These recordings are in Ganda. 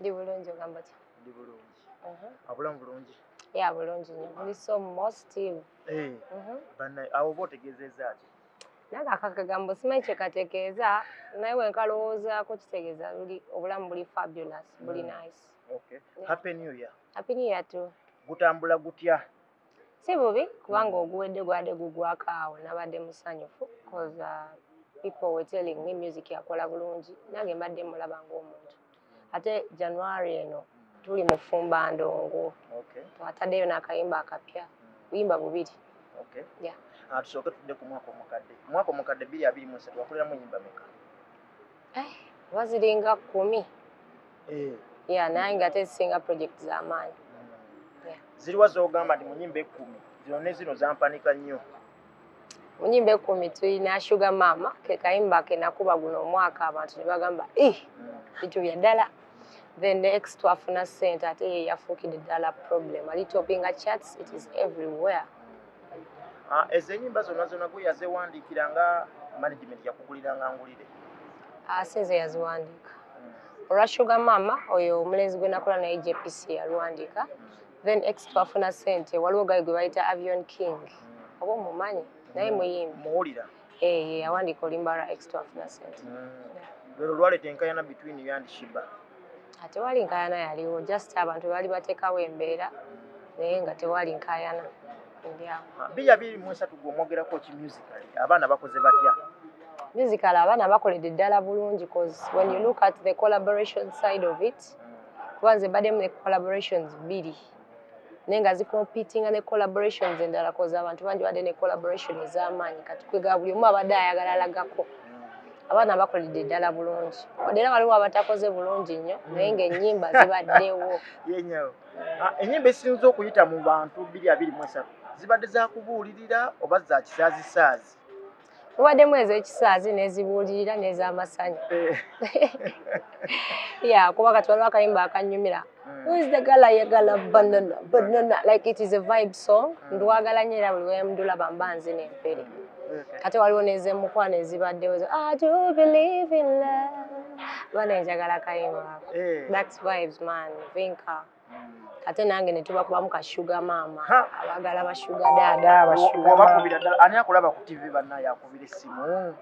Ndi bulungi, ogamba otya? Ndi bulungi. Abulamu bulungi? Ya, bulungi nnyo, buli so positive. Banna, awo oba otegeezezza ki? Nange akakagambo simanyi kye kategeeza, naye we nkalowoozaako kitegeeza luli obulamu buli fabulous, buli nice. Okay. Happy New Year. Happy New Year too. Gutambula gutya? Si bubi, kubanga oguwedde gwadde gugwako awo nabadde musanyufu 'cause people were telling me music yakola bulungi, nange mbadde mulaba ng'omuntu. Ate January eno tuli mu ffumba ndongo. Twataddeyo n'akayimba akapya, buyimba bubiri. Yeah. Tusooke tudde ku mwaka omukadde. Mwaka omukadde 2023 wakoleramu ennyimba meka? Oba ziringa 10. Yeah, naye nga tezisinga project z'amaanyi. Yeah. Ziriwa z'ogamba nti mu nnyimba 10 zino ne zino zampanika nnyo? Mu nnyimba 10 tulina Sugar Mama, ke kayimba ke nakuba guno omwaka abantu ne bagamba bintu bya ddala. Then next twafuna ssente, ate ye yafuukidde ddala problem. Ali toppinga charts, it is everywhere. Ezo ennyimba zonna zonna gwe yazeewandiikira nga management yakuguliranga ngulire? Si nze yaziwandiika. Olwa Sugar Mama oyo omulenzi gwe nakola naye JPC yaluwandiika. Then ex twafuna ssente, waliwo guy gwe bayita Avion King. Oba omumanyi, naye muyimbi. Muwulira? Ye yawandiika oluyimba lwa ex twafuna ssente. Lwero lwaleeta enkayana between you and Sheebah? Tewali nkayana yaliwo, just abantu baali bateekawo embeera naye nga tewali nkayana. Ndi awo. 2023 gwe omwogerako ki musically? Abaana bakoze batya? Musical abaana bakoledde ddala bulungi 'cause when you look at the collaboration side of it, kuba nze mbaddemu ne collaborations 2 naye nga zicompetinga ne collaborations endala 'cause abantu bangi badde ne collaboration ez'amaanyi, kati kwegamba buli omu abadde ayagala alagako. Abaana bakoledde ddala bulungi, wadde era waliwo abatakoze bulungi nnyo, naye ng'ennyimba zibaddewo. Yenyawo. Ennyimba ezisinze okuyita mu bantu 2023 zibadde za kubuulirira oba za kisaazisaazi? Mubaddemu ez'ekisaazi n'ezibuulirira n'ez'amasanyu. Yeah, kuba kati waliwo akayimba akanyumira. Who is the girl ayagala banana, banana, like it is a vibe song. Ndwagala nnyo era buli lwe ndulaba mba nzina empere. Ate waliwo n'ez'emukwano ezibaddewo zo, I do believe in love. Bana njagala akayimba ako. That's vibes man, Vinka. Ate nange ne tubakubamu ka Sugar Mama. Abaagala ba sugar dada, ba sugar mama. Wabakubira ddala, ani akulaba ku TV bannaye akubira essimu?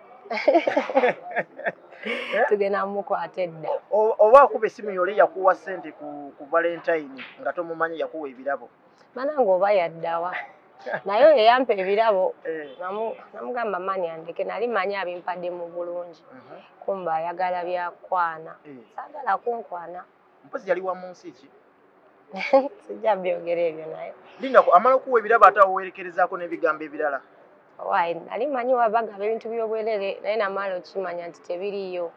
Tugenda mumukwata edda. Oba akuba essimu yole yakuwa ssente ku Valentine nga tomumanyi yakuwa ebirabo. Banange oba yaddawa. Naye oyo yampa ebirabo, namugamba maani andeke, nali manyi abimpadde mu bulungi. Kumba ayagala byakwana. Saagala kunkwana. Mpozi yali wa mu nsi ki? Sijja byogera ebyo naye. Linda amala okuwa ebirabo ate awerekerezaako n'ebigambo ebirala. Why, nali manyi wabagaba ebintu by'obwerere, naye namala okimanya nti tebiriiyo.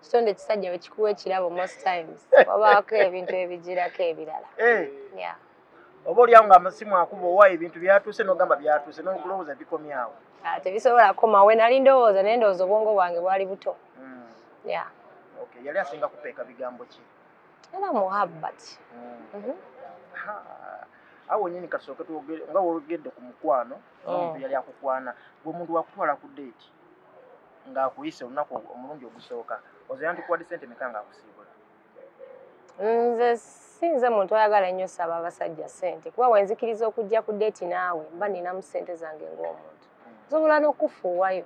Kitonde kisajja bwe kikuwa ekirabo most times, wabaako ebintu ebigirako ebirala. Yeah. Oba oli awo ng'amasimu akuba owa ebintu byatuuse n'ogamba byatuuse n'okulowooza bikomye awo. Tebisobola kukomawo. We nali ndowooza, naye ndowooza obwongo bwange bwali buto. Yeah. Okay, yali asinga kupeeka bigambo ki? Era muhabbat. Awo nnyini kasooke twogere nga woogedde ku mukwano, omuntu yali akukwana, gwe omuntu wakutwala ku date ng'akuyise olunaku omulundi ogusooka, ozo yandikuwadde ssente meka ng'akusiibula? Nze si nze muntu ayagala ennyo saba abasajja ssente, kuba we nzikiriza okujja ku date naawe mba ninamu ssente zange ng'omuntu. Nsobola n'okufuuwayo.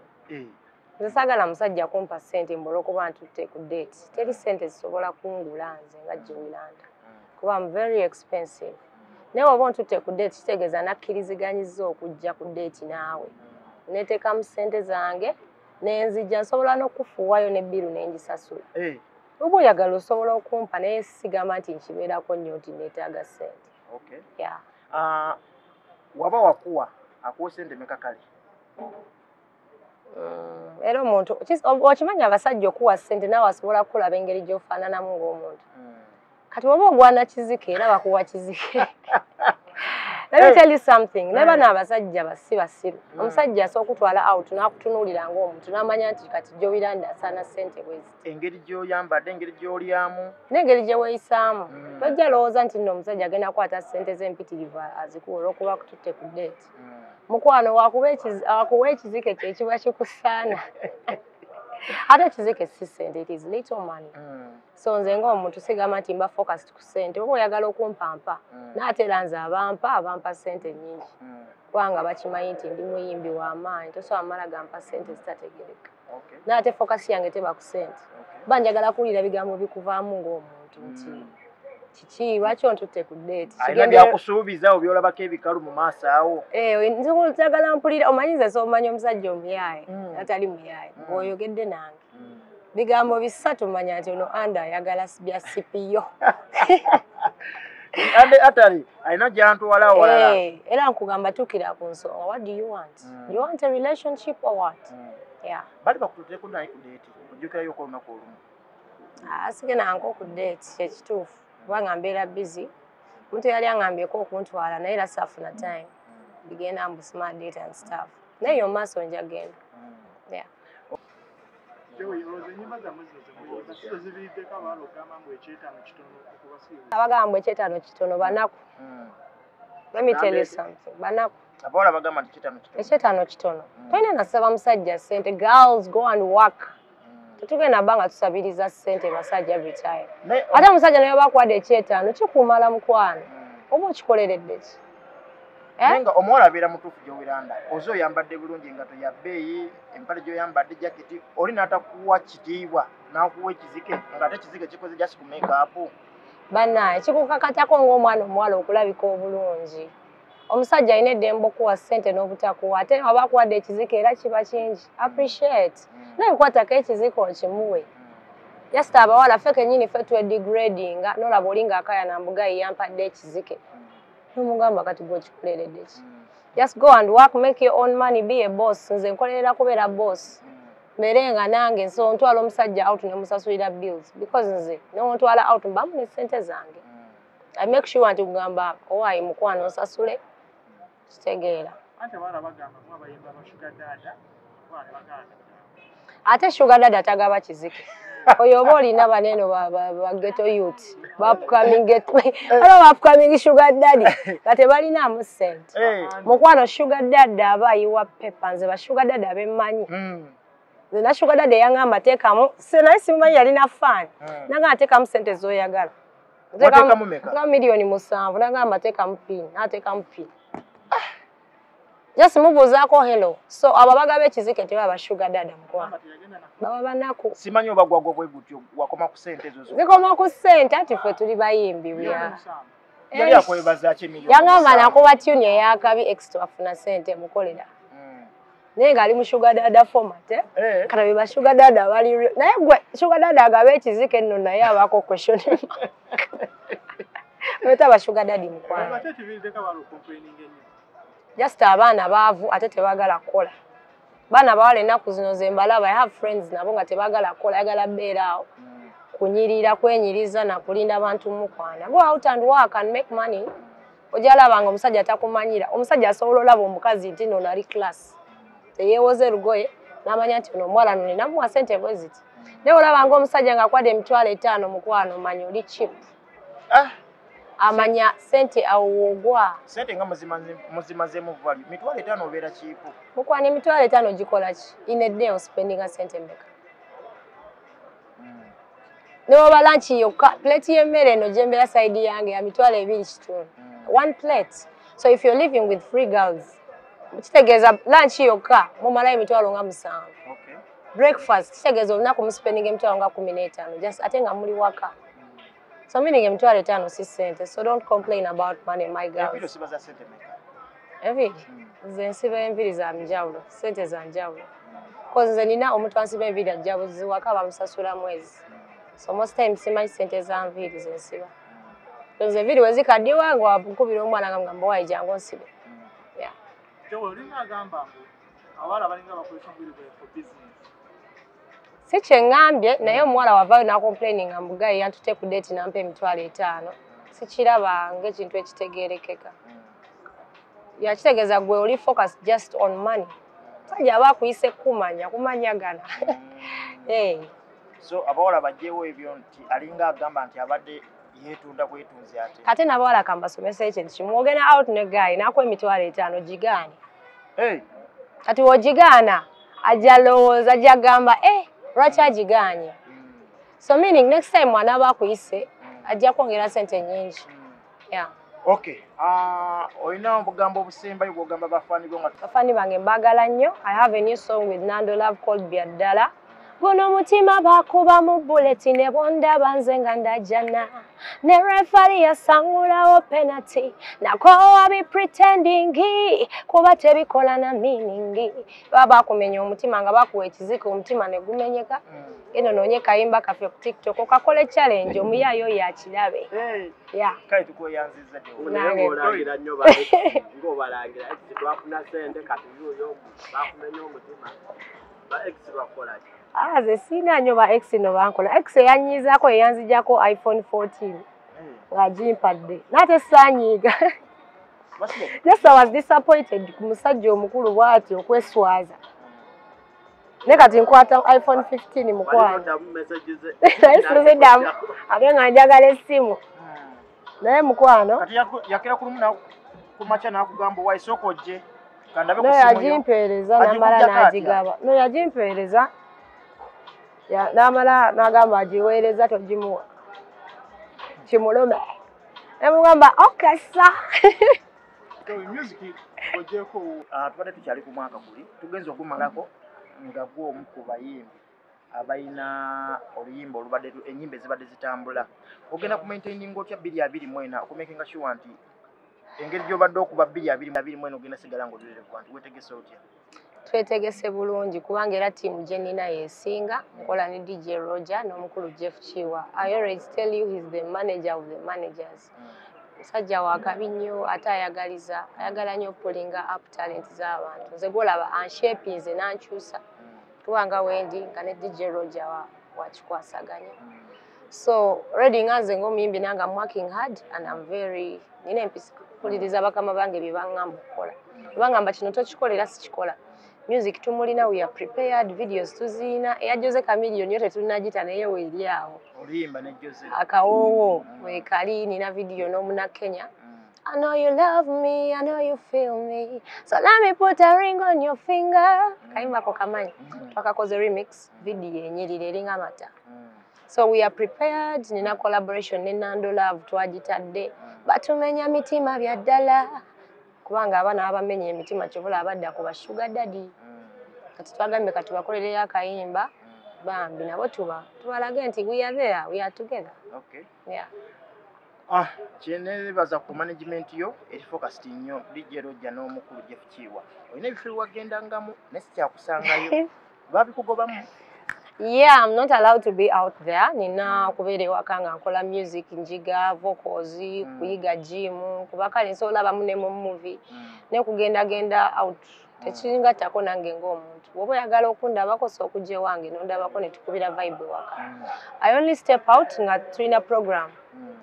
Nze saagala musajja kumpa ssente mbu olw'okuba ntutte ku date. Teri ssente zisobola kungula nze nga Jowy Landa. Kuba I'm very expensive. Naye bw'oba ontutte ku date kitegeeza nakkiriziganyizza okujja ku date naawe. Neteekamu ssente zange nenzijja, nsobola n'okufuuwayo ne bbiru ne ngisasula. Oba oyagala osobola okumpa, naye sigamba nti nkibeerako nnyo nti neetaaga ssente. Yeah. Waba wakuwa akuwa ssente meka kale? Era omuntu okimanyi abasajja okuwa ssente naawe asobola kukulaba engeri gy'ofaananamu ng'omuntu. Kati oba ogwana kizike era bakuwa kizike. Let me tell you something. Naye bano abasajja si basiru. Omusajja asobola okutwala out n'akutunuulira ng'omuntu n'amanya nti kati Jowy Landa asaana ssente bwe ziti. Engeri gy'oyambadde, engeri gy'olyamu. N'engeri gye weeyisaamu. Tojja lowooza nti nno omusajja agenda kukwata ssente ze empitirivu azikuwa olw'okuba akututte ku date. Mukwano wakuwa ekizike kye kiba kikusaana. Ate kizike si ssente, it is little money. So nze ng'omuntu sigamba nti mba focused ku ssente. Oba oyagala okumpampa, n'ate era nze abampa ssente nnyingi, kubanga bakimanyi nti ndi muyimbi w'amaanyi, tosobola mala gampa ssente zitategereka. N'ate focus yange teba ku ssente. Ba njagala kuwulira bigambo bikuvaamu ng'omuntu nti kiki, lwaki ontutte ku date? Alina byakusuubiza obyolabako ebikalu mu maaso awo. Njagala mpulira, omanyi nze soomanya omusajja omuyaaye atali muyaaye, ng'oyogedde nange bigambo bisatu, manya nti ono anda ayagala bya sipiyo. Ande atali alina gyantwala walala. Era nkugamba tuukira ku nsonga, what do you want? Do you want a relationship or what? Yeah. Bali bakututteko naye ku date, ojjukirayo olunaku olumu? Sigendangako ku date, kyekituufu, kubanga mbeera busy. Omuntu yali aŋŋambyeko okuntwala, naye era saafuna time. Bigenda mbu smart date and stuff, naye yo maaso nja genda. Yeah. Olowooza ennyimba zammwe zino zemuyimba si zo ziviiriddeko abawala okugamba mbu ekyetaano kitono okubasiiwuuka? Abagamba mbu ekyetaano kitono banaku. Let me tell you something, banaku. Abawala bagamba nti ekyetaano kitono. Ekyetaano kitono. Tolina nasaba musajja ssente. Girls, go and work. Tetugenda bba nga tusabiriza ssente basajja every time. Ate omusajja naye bakuwadde ekyetaano kikumala, mukwano, oba okikoleredde ki? Naye nga omuwala abeera mutuufu gy'owiranda, oze oyambadde bulungi, engato ya bbeeyi, empale gy'oyambadde, jaketi, oli n'atakuwa kitiibwa n'akuwa ekizike, ng'ate ekizike kikoze just ku make-up. Bannaye, kikukakatako ng'omwana omuwala okulabika obulungi. Omusajja alina eddembe okuwa ssente n'obutakuwa, ate aba akuwadde ekizike era kiba kingi. Appreciate, naye kwatako ekizike okimuwe. Just abawala ffe kennyini ffe twedegradinga, nolaba oli ng'akaya nambugayi yampadde ekizike, nomugamba kati gwe okikoleredde ki? Just go and work, make your own money, be a boss. Nze nkolerera kubeera boss, mbeere nga nange nso ntwala omusajja out nemusasulira bills, because nze newontwala out mbamu ne ssente zange. I make sure nti kugamba owaayi mukwano nsasule, kitegeera? Anti abawala bagamba mu abayimba ba sugar daddy abawala baganda. Ate sugar daddy atagaba kizike oyo, oba olina baneno ba ghetto youth, ba upcoming ghetto, waliwo ba upcoming sugar daddy nga tebalinaamu ssente. Mukwano, sugar daddy aba ayiwa pepa. Nze ba sugar daddy abemmanyi, nze na sugar daddy eyaŋŋamba teekamu se, naye simumanyi, yalina fan, nagamba teekamu ssente z'oyagala. Wateekamu meka? Nga 7 million, nagamba teekamu pin, nateekamu pin, just mubuuzaako hello. So abo abagaba ekizike tebaba ba sugar daddy, mukwano. Gamba teyagenda na Baba banaku. Simanyi oba gwagwa bwe gutyo wakoma ku ssente ezo zokka. Zikoma ku ssente, anti ffe tuli bayimbi bya 7 million. Yali akwebaza ki miliyoni Yaŋŋamba 7? nakuba tune eyakabi extra, afuna ssente mukolera, naye ng'ali mu sugar daddy format, eh? Kati be ba sugar daddy abali real. Naye gwe sugar daddy agaba ekizike nno, naye abaako question mark. Weta sugar daddy, mukwano. Ate ekiviiriddeko abawala okucomplaininga ennyo? Just abaana baavu ate tebaagala kukola. Baana bawala ennaku zino ze mbalaba, I have friends nabo nga tebaagala kukola, ayagala bbeera awo kunyirira, kwenyiriza na kulinda bantu mukwana. Go out and work and make money. Ojja laba nga omusajja takumanyira. Omusajja asobola olaba omukazi nti no nali class, teyeewoze lugoye, n'amanya nti ono omuwala no ninamuwa sente bwe ziti. Naye olaba nga omusajja ng'akwadde 50,000, mukwano, manya oli cheap. Ah, Amanya sente awo woogwa. Sente nga muzimazeemu value, 50,000 obeera cheap. Mukwano, 50,000 gikola ki? In a day ospendinga sente mmeka? Ne woba lunch yokka, plate y'emmere eno gyembeera side yange ya 25,000, one plate. So if you're living with three girls, kitegeeza lunch yokka mumalayo 70,000. Breakfast, kitegeeza olunaku muspendinga 15,000 just, ate nga muli waka. So meaning 50,000 si sente. So don't complain about money, my Enviiri girls. osiba za sente meka? Enviiri, nze nsiba enviiri za njawulo, sente za njawulo, cause nze nina omuntu ansiba enviiri ajja buziwaka, bamusasula mwezi. So most times simanyi sente za nviiri zensiba. Nze enviiri we zikaddiwa nga wakubira omwana nga mugamba waayi jangu onsibe. Yeah. Joel, olinga agamba mbu abawala balinga bakozesa omubiri gwabwe for business. Si kyeŋŋambye, naye omuwala wavaayo n'acomplaininga mbu guy yantute ku date nampa 50,000, sikiraba ng'ekintu ekitegeerekeka. Yakitegeeza gwe oli focus just on money. Musajja aba akuyise kumanya kumanyagana. Eh. So abawala bajjewo ebyo nti alinga agamba nti abadde yeetunda bwetunzi ate. Ate n'abawala kambasomesa ekintu kimu: ogenda out ne guy n'akuwa 50,000, gigaane. Hey. Kati w'ogigaana ajja lowooza, ajja gamba eh, Lwaki agigaanye? So meaning next time wanaaba akuyise ajja kwongera sente nnyingi. Yeah. Okay. Olina obugambo obusembayo bw'ogamba bafaani bo nga bafaani bange mbaagala nnyo. I have a new song with Nando Love called Byaddala. Guno mutima bakubamu buleti ne bondaba nze nga ndajana, ne refari yasangulawo penalty, nakowa bi pretending kuba tebikola na meaning. Baba bakumenya omutima nga bakuwa ekiziko omutima ne gumenyeka. Eno noonye kayimba kaffe ku TikTok okakole challenge omuyaayo yakirabe. Yeah. Kale tukweyanzizza dde. Nange. Ng'olangira nnyo ng'obalangira ex twafuna ssente kati yuuyo bakumenya omutima ba ex bakola ki? Nze sirina nnyo ba ex no bankola. Ex eyanyiizaako eyanzijjako iPhone 14 ng'agimpadde n'ate saanyiiga. Just I was disappointed ku musajja omukulu bw'ati okweswaza. Naye kati nkwata iPhone 15 mukwano. Naye siziddamu ate nga njagala essimu. Naye mukwano. Kati yakera ku kumakya n'akugamba owa esooka ojje kandabe ku No ssimu yo. yagimpeereza n'amala n'agigaba. No yagimpeereza n'amala n'agamba agiweereza togimuwa. Kimulome. Ne mugamba okay sir. Music ogyeko tubadde tukyali ku mwaka guli tugenze ogumalako nga gwe omu ku bayimbi abalina oluyimba olubadde ennyimba ezibadde zitambula. Ogenda ku maintaining otya 2024 okumakinga sure nti engeri gy'obadde okuba 2024 ogenda sigala ng'oli nti weetegese otya? Twetegese bulungi kubanga era ttiimu gye nnina yeesinga. Nkola ne DJ Roger n'omukulu Jeff Kiwa. I always tell you he's the manager of the managers. Musajja wa kabi nnyo ate ayagaliza, ayagala nnyo pullinga up talent z'abantu. Nze gw'olaba anshapinze n'ankyusa kubanga wendi nga ne DJ Roger wakikwasaganya. So already nga nze ng'omuyimbi nange I'm working hard and I'm very nina empisa mpuliriza bakama bange bye baŋŋamba okukola. Bwe baŋŋamba kino tokikola era sikikola. Music tumulina, we are prepared, videos tuziyina. Eya Jose Chameleone yo tetunnagita naye weeri awo. Oluyimba ne Jose. Akawoowo weekali, nina video n'omuna Kenya. I know you love me, I know you feel me, so let me put a ring on your finger. Kayimba ko kamanyi. Twakakoze remix, video enyirira eringa amata. So we are prepared, nina collaboration ne Nando Love twagitadde. Batumenya mitima bya ddala. Kubanga abaana abamenya emitima kyovula abadda ku ba sugar daddy. Kati twagambye kati tubakolereyo akayimba bambi nabo tubalage nti we are there, we are together. Okay. Yeah. Kyeneebaza ku management yo eri focused nnyo DJ Roger n'omukulu Jeff Kiwa. Olina ebifo wagendangamu naye sikyakusangayo. Babikugobamu? Yeah, I'm not allowed to be out there. Nina kubeera ewaka nga nkola music, njiga vocals, kuyiga gym, kuba kale nsobola abamu ne mu movie. Ne kugendagenda out. Tekiringattako nange ng'omuntu. Bw'oba oyagala okundabako so okujja ewange n'ondabako ne tukubira vibe ewaka. I only step out nga tulina program.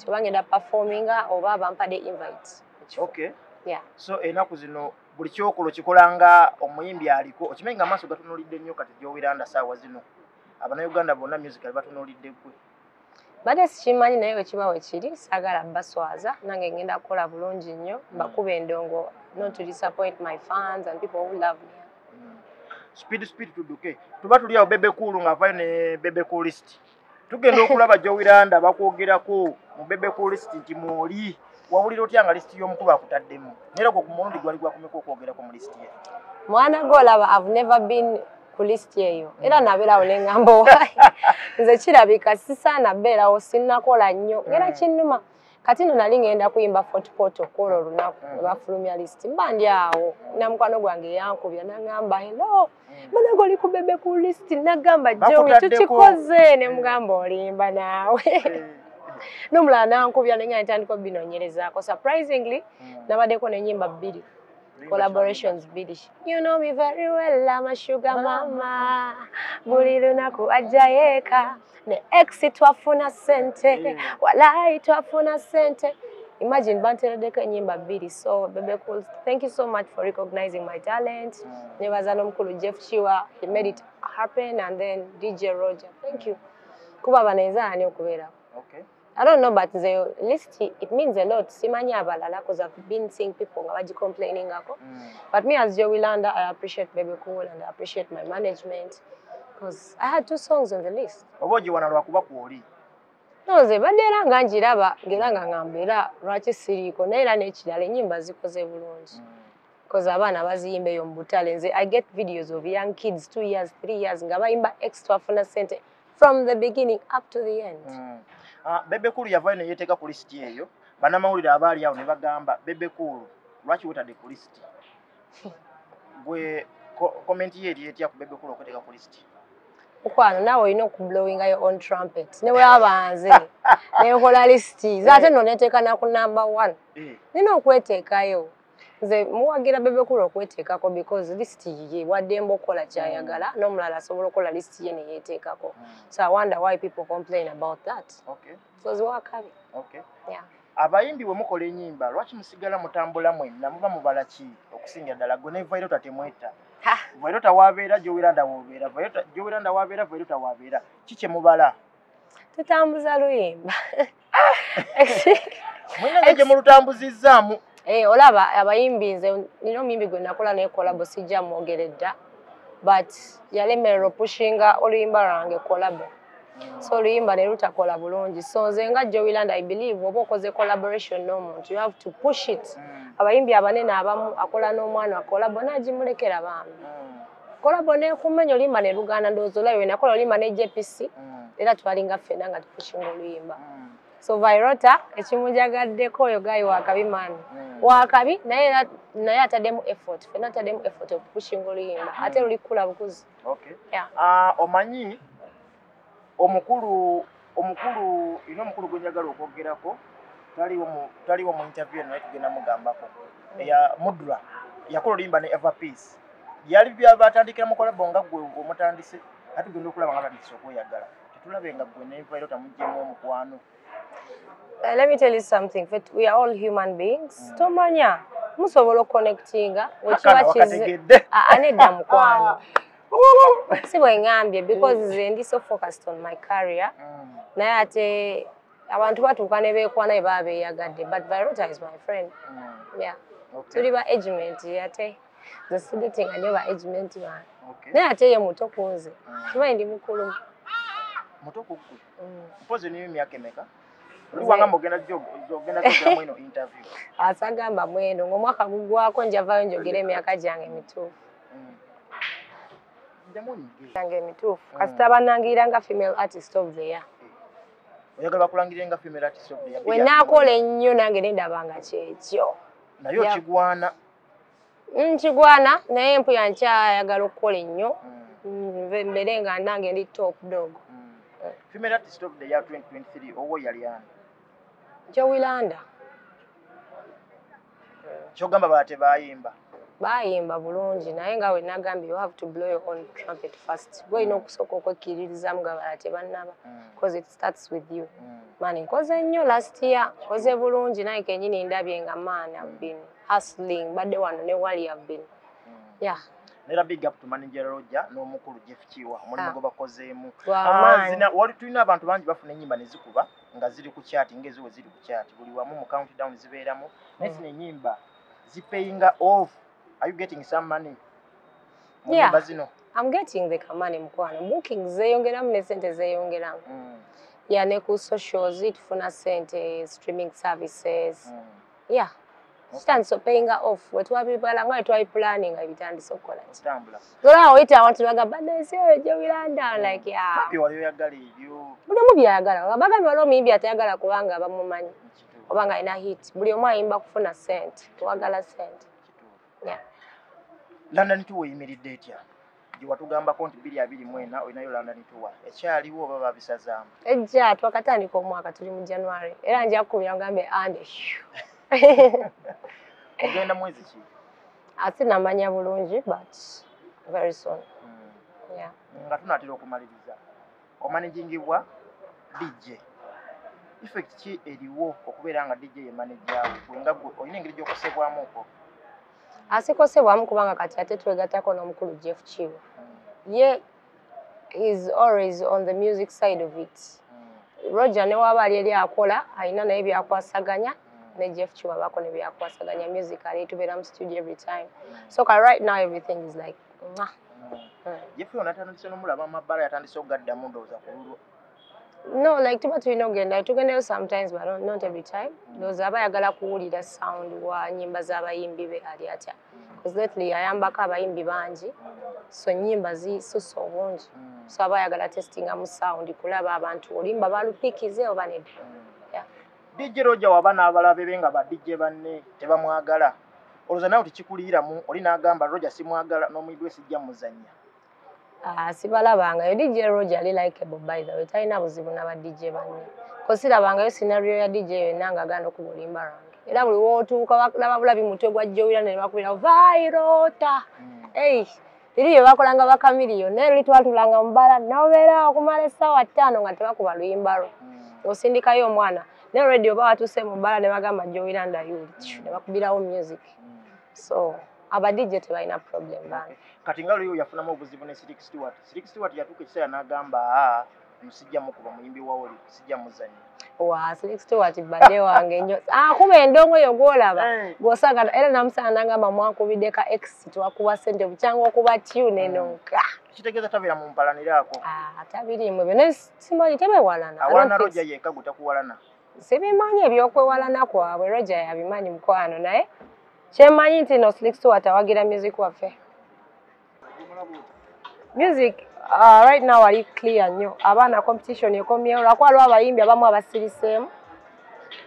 Oba ngenda performinga oba bampadde invite. Okay. Yeah. So ennaku zino buli kyokola okikola nga omuyimbi aliko. Okimanyi nga amaaso gatunuulidde nnyo kati gy'owiranda ssaawa zino. Abannayuganda bonna music batunuulidde ggwe. Badde sikimanyi naye bwe kiba we kiri saagala baswaza nange ngenda kukola bulungi nnyo mbakuba endongo not to disappoint my fans and people who love me. Speed speed tudduke. Tuba tuli awo Bebe Cool ng'avaayo ne Bebe Cool list. Tugenda okulaba Jowy Landa bakwogerako mu Bebe Cool list nti mwoli. Wawulira otya nga list y'omukulu akutaddemu? Naye gwe ku mulundi gwali gwakumeka okwogerako mu list ye? Mwana gw'olaba I've never been ku list eyo. Era nabeerawo ne ŋŋamba why. Nze kirabika sisaana bbeerawo sinnakola nnyo. Era kinnuma. Kati nno nali ŋŋenda kuyimba Fort Portal kwolwo olunaku lwe bafulumya list. Mba ndi awo na mukwano gwange yankubya n'aŋŋamba hello, bannange oli ku Bebe Cool list. N'agamba Jowy tukikoze ne mugamba olimba naawe. N'omulala n'ankubya ne ŋŋamba ntandika obbinoonyerezaako. Surprisingly nabaddeko n'ennyimba bbiri. Collaborations bbiri. You know me very well, I'm a sugar mama. Buli lunaku ajja yeeka. Ne ex twafuna ssente. Walai twafuna ssente. Imagine banteereddeko ennyimba bbiri. So Bebe Cool, thank you so much for recognizing my talent. Nebaza n'omukulu Jeff Kiwa, he made it happen, and then DJ Roger, thank you. Kuba bano nze ani okubeerako. Okay. I don't know, but the list, it means a lot. Simanyi abalala, because I've been seeing people nga bagicomplainingako. But me as Jowy Landa, I appreciate Bebe Cool and I appreciate my management. Because I had 2 songs on the list. Oba ogiwana lwakuba kwoli? No, nze badde era nga ngiraba ng'era nga ngamba era lwaki siriiko, naye era n'ekirala ennyimba zikoze bulungi. Because abaana baziyimba eyo mu butale. Nze I get videos of young kids 2 years, 3 years nga bayimba ex twafuna ssente from the beginning up to the end. Bebe Cool yavaayo ne yeeteeka ku lisiti eyo. Bannamawulire abaali awo ne bagamba Bebe Cool lwaki weetadde ku lisiti? Gwe comment ye eri etya ku Bebe Cool okweteeka ku lisiti? Mukwano naawe olina okublowinga your own trumpet. Ne bw'aba nze nenkola lisiti ate nno neeteeka na ku number 1. Nina okweteekayo. Nze muwagira Bebe Cool okweteekako because lisiti yiye, waddembe okukola ky'ayagala n'omulala asobola okukola lisiti ye ne yeeteekako. So I wonder why people complain about that. Okay. So ziwakabi. Okay. Yeah. Abayimbi bwe mukola ennyimba lwaki musigala mutambula mwenna, muba mubala ki okusinga ddala gwe ne Vyroota temwetta? Vyroota waabeera, Jowy Landa w'obeera, Jowy Landa waabeera, Vyroota waabeera. Ki kye mubala? Tutambuza luyimba. Mwena nga gye mulutambuzizzaamu. Olaba abayimbi nze nina omuyimbi gwe nakola naye collabo sijja mwogere dda, but yalemererwa opushinga oluyimba lwange collabo. So oluyimba ne lutakola bulungi. So nze nga Jowy Landa I believe oba okoze collaboration n'omuntu you have to push it. Abayimbi abanene abamu akola n'omwana collabo n'agimulekera bambi. Collabo n'ekumenya oluyimba ne lugaana, ndowooza olabe bwe nakola oluyimba ne JPC era twalinga ffenna nga tupushinga oluyimba. So Vyroota ekimunjagaddeko oyo guy wakabi man. Wakabi naye naye ataddemu effort, ffenna ataddemu effort okupushinga oluyimba ate lulikula bukuzi. Okay. Yeah. Omanyi omukulu ino omukulu gwe njagala okwogerako taliwo mu interview eno naye tugenda mugambako. Eya Mudra yakola oluyimba ne Eva Peace. Byali byabatandikira mu collabo nga gwe omutandise, ate tugenda okulaba nga batandise okweyagala. Tetulabe nga gwe ne Vyroota muggyemu omukwano. Let me tell you something. We are all human beings. Tomanya musobola okuconnectinga wekiba kize. Anedda mukwano. Si bwe ngambye because nze ndi so focused on my career. Naye ate abantu batuuka ne beekwana baba beeyagadde, but Vyroota is my friend. Yeah. Tuli ba agemate ate nze sidatinga nnyo ba agemate bange. Naye ate ye muto ku nze. Kimanyi ndi mukulu. Muto ku ggwe? Mpozi niyo emyaka emeka? Oli wangamba ogenda gyogera mweno interview. Asagamba mweno ng'omwaka gugwako njavaayo njogere emyaka gyange emituufu. Yange emituufu. Kasita bannangirira nga female artist of the year. Oyagala bakulangirire nga female artist of the year. We naakola ennyo nange ne ndaba nga kyekyo. Naye okigwana? Nkigwana naye mpuya nkyayagala okukola ennyo. Mbeere nga nange ndi top dog. Female artist of the year 2023 owo yali ani? Jowy Landa. Kyogamba balala tebayimba? Bayimba bulungi naye nga we nagambye you have to blow your own trumpet first. Gwe olina okusooka okwekkiririzaamu nga balala tebannaba because it starts with you. Man, nkoze nnyo last year, nkoze bulungi naye kennyini ndabye nga man I've been hustling, mbadde wano ne wali I've been. Yeah. Nera big up to manager Roger n'omukulu Jeff Kiwa omulimu gwe bakozeemu. Wali tulina abantu bangi bafuna ennyimba ne zikuba nga ziri ku chat ng'ezo we ziri ku chat buli wamu mu countdown zibeeramu naye zino ennyimba zipayinga off. Are you getting some money? Yeah, I'm getting the money mukwano. Bookings zeeyongeramu ne ssente zeeyongeramu. Yeah, ne ku socials tufuna ssente, streaming services. Yeah. Kitandise paying off. We twabibala nga twabiplanning ebitandise okukola ki. Zola oyita abantu bagamba banansi oyo Jowy Landa like yeah. Papi wali oyagala ebyo. Buli omu by'ayagala. Bagambye waliwo omuyimbi atayagala kubanga bamumanyi. Oba nga alina hit. Buli omu ayimba kufuna ssente. Twagala ssente. Yeah. London Tour eyimiridde etya? Gye watugambako nti 2024 olinayo London Tour. Ekyaliwo oba babisazaamu? Ejja twakatandika omwaka tuli mu January. Era nja kukubira ngambe ande. Ogenda mwezi ki? Ate namanya bulungi but very soon. Yeah. Nga tunaatera okumaliriza. Omanagingibwa DJ. Effect ki eriwo okubeera nga DJ ye manager wo? Nga gwe olina engeri gy'okosebwamu okwo? Asikosebwamu kubanga kati ate twegattako n'omukulu Jeff Kiwa. Ye is always on the music side of it. Roger ne waba ali eri akola alina naye byakwasaganya ne Jeff Kiwa bako ne byakwasaganya musically tubeera mu studio every time. So right now everything is like mwah. Jeffrey onatandise n'omulaba amabbala yatandise okugaddamu ndowooza ku lulwo. No, like tuba tulina okugenda, tugendayo sometimes but not every time. Ndowooza aba ayagala kuwulira sound wa nnyimba z'abayimbi be ali atya. Because lately ayambako abayimbi bangi, so ennyimba zisusse obungi. So aba ayagala testingamu sound kulaba abantu oluyimba balupikize oba nedda. Yeah. DJ Roger waba n'abalabe be nga ba DJ banne tebamwagala. Olowooza naawe tekikuliramu oli n'agamba Roger simwagala n'omuyimbi we sijja muzannya. Sibalabangayo. DJ Roger ali likeable by the way, talina buzibu n'aba DJ banne. Ko sirabangayo scenario ya DJ yonna ng'agaana okuba oluyimba lwange. Era buli w'otuuka laba bulabi mutwe gwa Joey ne bakubira vairota. Ei, liri bye bakolanga ba Chameleone, naye luli twatulanga mu bbala n'obeera okumala essaawa 5 nga tebakuba luyimba lwo. Osindikayo omwana, naye already oba watuuse mu bbala ne bagamba Joey Landa yuli, ne bakubirawo music. So aba DJ tebalina problem bambi. Kati nga luli yafunamu obuzibu ne Slick Stewart. Slick Stewart yatuuka ekiseera n'agamba sijja mukuba muyimbi wa oli, sijja muzannya. Wa Slick Stewart badde wange nnyo. Akuba endongo eyo gw'olaba. Gw'osanga era namusanga n'agamba mwankubidde ka X twakuwa ssente bukyanga okuba tune eno nka. Kitegeeza tabeera mu mpalaniraako. Tabiriimu ebyo naye simanyi tebewalana. Awalana Roger yekka gwe takuwalana. Sibimanyi ebyokwewalana kwabwe, Roger yabimanyi mukwano naye kyemmanyi nti no Slick Stewart awagira music waffe. Music right now ali clear nnyo. Abaana competition ekomyewo lwakuba waliwo abayimbi abamu abasiriseemu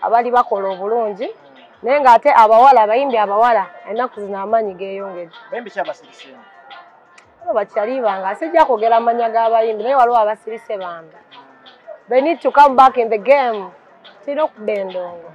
abali bakola obulungi naye ng'ate abawala abayimbi abawala ennaku zino amaanyi geeyongedde. Bayimbi ki abasiriseemu? Waliwo bakyali bange, sijja kwogera amannya g'abayimbi naye waliwo abasirise bambi. They need to come back in the game. Tulina okuba endongo.